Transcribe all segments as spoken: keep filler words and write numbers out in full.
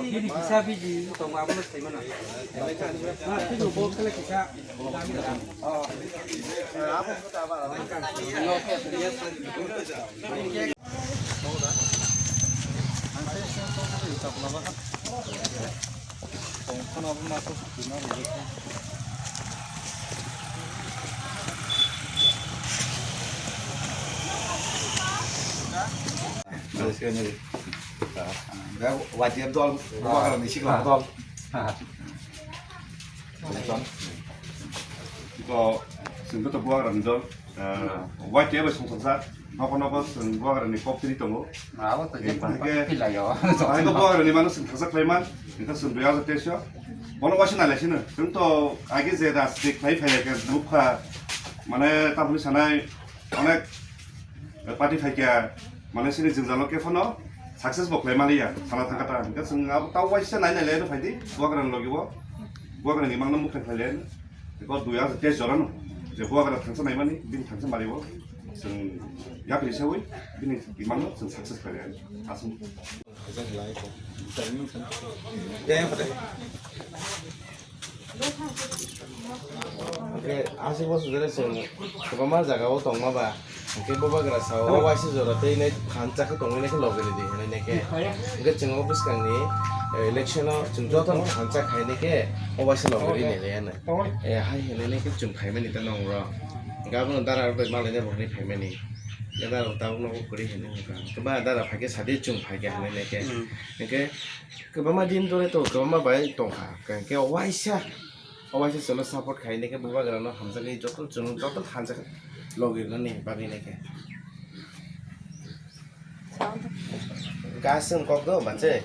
Bini kisa biji tongo, abono sai mano. Tini bo kele kisa. Be Y T F dol, Bubagrani sikla dol. Iko, chwng to Bubagrani dol. Ah, Y T F bai songchakjak, nogo nogo chwng Bubagrani kok twi tongo. Abo to je Hingke, pilayo. Hingke Bubagrani mano chwng thangsa khlaiman, hingke chwng dui hajar teis o. Bono waisa nailaisino. Chwng to age je rajniti khlai phai khe nukha, mane, tamoni sanai onek party phai khe, mane, chini jwngjalo khe phano success bo khlai maliya, sana thangkha ta. Hingke chwng abo tao waisa nai nai le phai di, Bubagrani logi bo. Bubagrani mangno mukthai khlai le. Eko dui hajar teis jorano je Bubagra thangsa naimani, bini thangsa mari o chwng yapri sawi bini imangno chwng success khlai aswk. Hingke aswk bosor jora chwng kwbangma jaga o tongma ba. Hingke Bubagra sao, o waisa jora tei nai phan chakhe tongwi nai khe logi ridi hinui nai khe. Hingke chwng o bwskangni, eh, election o chwng jotono phan chak hai nai khe o waisa logi ri nai le ano. Eh, hai hinui nai khe chwng phaimani ta nong rok. Hingke abono dara rok bai malai nai bo hinui phaimani. Hingke dara rok tabuk nogo kwrwi hinui wngkha. Hingke ba dara phai khe sadi chwng phai khe hinui nai khe. Hingke kwbangma din dore to kwbangma bai tongkha. Hingke o waisa O waisa chwngno support khainai khe Bubagrano hamjakgwi joto chwng joto hamjak logi rwnani bagwi nai khe. Gas chwng kok do manse.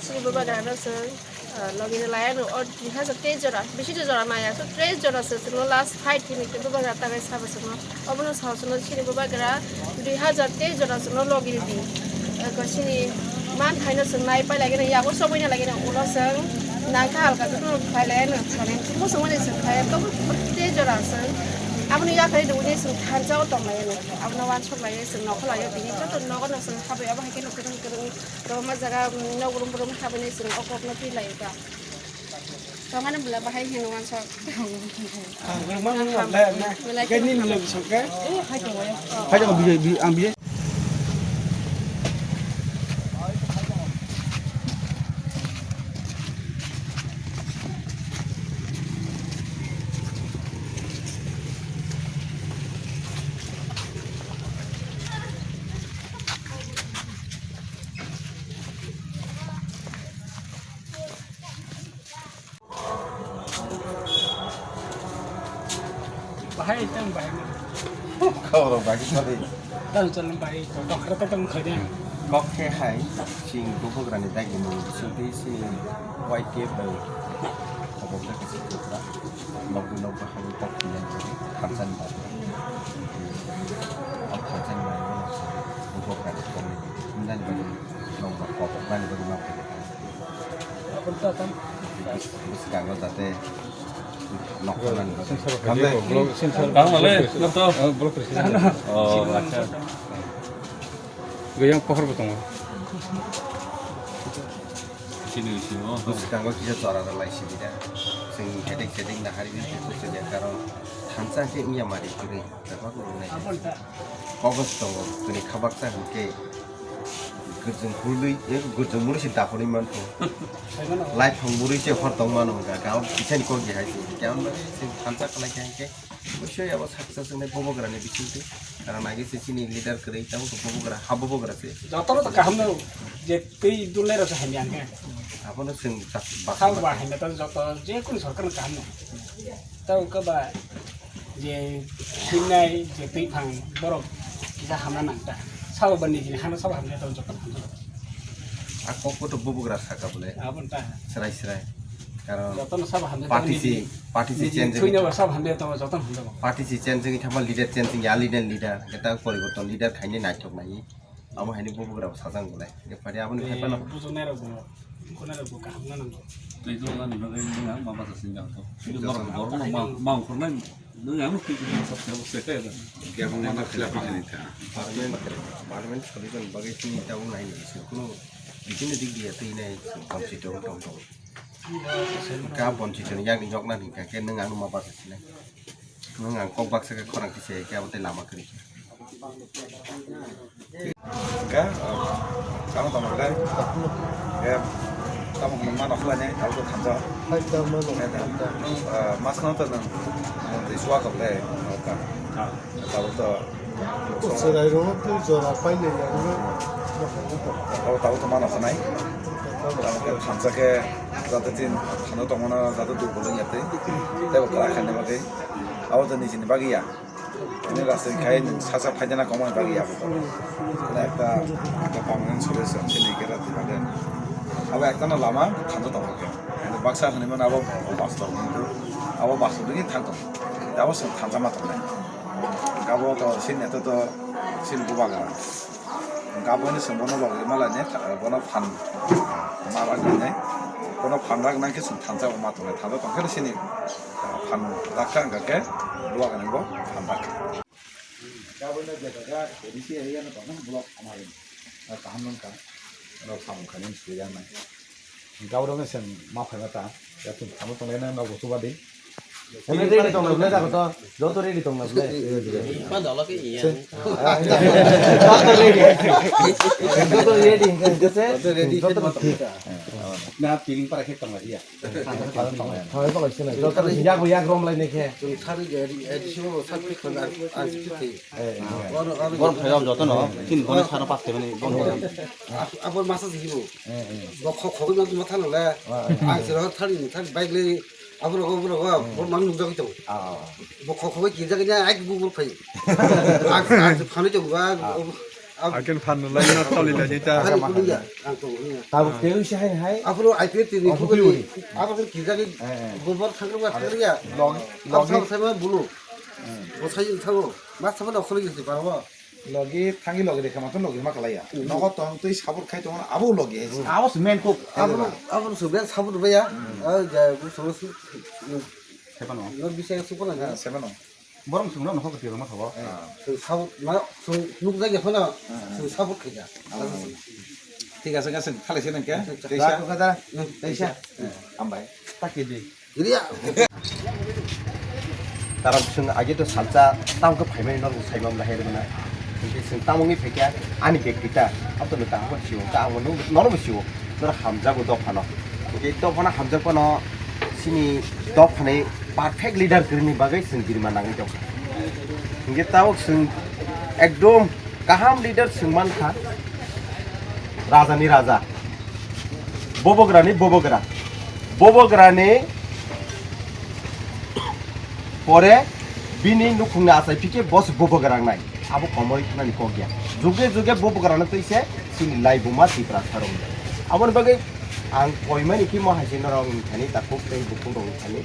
Chini Bubagrano chwng, ah, logi rwlai ano o dui hajar teis jora, bisi jora maya so teis jora se chwngno last fight hini khe Bubagra tagai sabo chwngno. Obono sao chwngno chini Bubagra dui hajar teis jora chwngno logi ridi. Eko chini man thaino chwng nai pai lagino yago chobwi na lagino ulo chwng nangkha halka jotono khlai laiano thani chwngno chwngmani chwng khlai tei jora chwng aboni yakarwi rwui chwng thansa o tong laiano abono uansuk laiwi chwng nokha laiwi tini joto nogo no chwng habwi abo hai kheno kwrwng kwrwng rwma jaga nok rum rum habwi chwng o kokno twi laiwi ta. Tongmani bwla bahai hino uansuk. Ang rwmani bwla na. Bwla khe nini bwla bising khe? Hai tongo, bijai, bi-, ang bijai. Bahai tang bahai ma. Kau orang bagi tadi. Tang chal bahai to tong khara tang khai de. Kok khe hai sing Bubagrani dagi mung sing tei sini Y T F bai. Kobok da kasi kok da. Nok nok bahai kok kini jadi khamsan ba. Khamsan ba. Bubagrani kok ni. Nang bagi nok kok nang bagi nok. Bwskango jate nokha nang. Tang male, nokto. Oh, acha. Gayang pohor bo tongo. Sini, sini, oh. Bwskango kisa chora rwlai sibida. Sing hedik hedik nahari ni karon thansa ke iya mari kuri. Kagos tongo, tini khabaksa hwnkhe gurjwng hurlwi, eh, gurjwng murwi se daphunwi mantho. Laiphang murwi se hor tong mano hwnkha, gao kisani kok je hai se. Khe ang bagwi se thansa khlai kha hwnkhe, obosoi abo saksa swngnai Bubagrani bisingtwi. Karon age se chini leader kwrwi, tamo khe Bubagra, ha Bubagra se. Jotono to kaham no, je twi dulnai rok se hamya hwnkhe. Abono chwng bak-, bak-, Sabo ba hamya to joto, je kunu sorkar no kaham no. Tamo khe ba je himnai je twi phang borok kisa hamna nang ta. Sabo ba nijini hano sabo hamya tong joto hamya. A kok koto Bubagra saka bole. Abon ta. Srai srai. Karon Joto no sabo hamya party tong si, nijini. Party si Nijini change thwino wngwi ba sabo hamya tong joto hamya ba. Party si change wngwi thangma leader change wngya leader leader. Kita poriborton leader khaini naithok nai. Abo haini Bubagra bo sajang bole. Ke pari aboni Eh, khai pano. Bujo nai rok bo. Ko nai rok bo kaham na nang. Twi to nani bagwi nang ma basa sinjang to. Twi to Joto. Borok no ma, ma ongkhornai. Nwng ano twi twi sab sab se kaya da. Kaya bang ano khila pa khani ta. Department, department solution bagwi tini tabuk nai ni se kuno bini dik dia twi nai se bonchito tong tong. Ka bonchito ni yang ni jok na ni ka ke nwng ano ma ba se nai. Nwng ang kok baksa khe khorang kisa ya khe abo tei lama kwrwi khe. Khe, ah, tamo tamo khe, khe, tamo hwnwi mano khlai nai, abo to thansa. Hai tamo no. Khe da, nwng, ah, mas no to nwng, nwng tei suwa kok le, abo ka. Abo to, Chwrai rok tei jora painai ya, nwng. Abo, abo to mano khnai. Tamo khe thansa khe, jate tin, thano tongmano jate durbol wngya tei, tei bo kwrak khaina bagwi. Abo to nijini bagwi ya. Ani rasta khai nwng sasa phaidana kongmani bagwi ya bo. Ani ekta, ekta permanent solution chini kera tibade. Abo ekta no lama thansa tongkha khe. Ani baksa hwnwi mano abo bus tong. Abo bus tong ni thang tong. Abo song thansa ma tong. Abo to sin eto to sin bubagra. Gaboni se bono logi malai ne, bono phan ma ragni ne, bono phan ragna khe chwng thansa ma tongnai, thansa tongkhe sini phan rakha wngkha khe luwa gani bo phan rakha. Gaboni je jaga A D C area no tongna block amari kaham nungkha, no samung khani swijak nai. Gaurok ni sen ma phaima ta, ya tong thangma tonglai na nogo chuba di. Ready tong na ble jago to, joto ready tong na ble. Joto ready. Joto ready. Joto ready. Na piring para khe tong la ya. Thangwi tong la ya. Joto ready. Yak yak rom lai ne khe. Tong thari je ready, ready simo sa klik khon ar, ar klik. Eh, eh. Borom phai joto no, tin gone sano pas khe mani borom phai. Abo masa jibo. Eh, eh. Bo khok khok no ma thalo le. Ah, ah. Ang sero thari ni thari bike le abo rogo abo rogo bo mang nukjagwi tongo. Ah, ah. Bo khok khok kirjagwi na ai Google phai. Ang ang phano tongo ba. Ah. Akin phan lai na thali lai ta. Hari kuliya ang tongo ya. Tabuk tei wngsi hai hai. Abo I P F T ni khubuli. Abo kirjagwi. Eh, eh. Bo bor thangri ba thangri ya. Log log. Sai ma bulu. Hmm. Bo sai thango. Ma sama no kholi gisi ba bo. Logi thangi logi rekha mato logi ma kalaya. Hmm. Nogo tong twi sabur khai tong abo logi hai. Abo se main kok. Abo abo se ben sabur ba ya. Hmm. Ah, ja bu so su. Seven o. No bisa yang super na. Seven o. Borong sung no nogo kati ma thogo. Sung sabur ma sung nuk jagi khona. Sung sabur khai ja. Thik ase, thik ase, thalai se nang khe. Teisa. Teisa. Teisa. Hambai. Taki di. Iriya. Tara chwng age to salsa tamo khe phaimani norok sai mamla hai rwna. Hinkhe chwng tamo wngwi phaikha ani bek kita. Aboni tamo sio, tamo norok sio. Norok hamjago dophano. Hinkhe dophano hamjak phano chini dophani perfect leader kwrwini bagwi chwng girma nangwi tongkha. Hinkhe tabuk chwng ekdom kaham leader chwng mankha. Rajani raja. Bobogra ni bobogra. Bobogra ni pore bini nukhung ni achai phikhe boss bobogra nai. Abo komoi khna ni kok ya. Juge juge bobogra no twi se chini lai buma Tipra sarong. Aboni bagwi ang koimani ki mo hai se norok ni thani ta kok tei bukhung rok ni thani.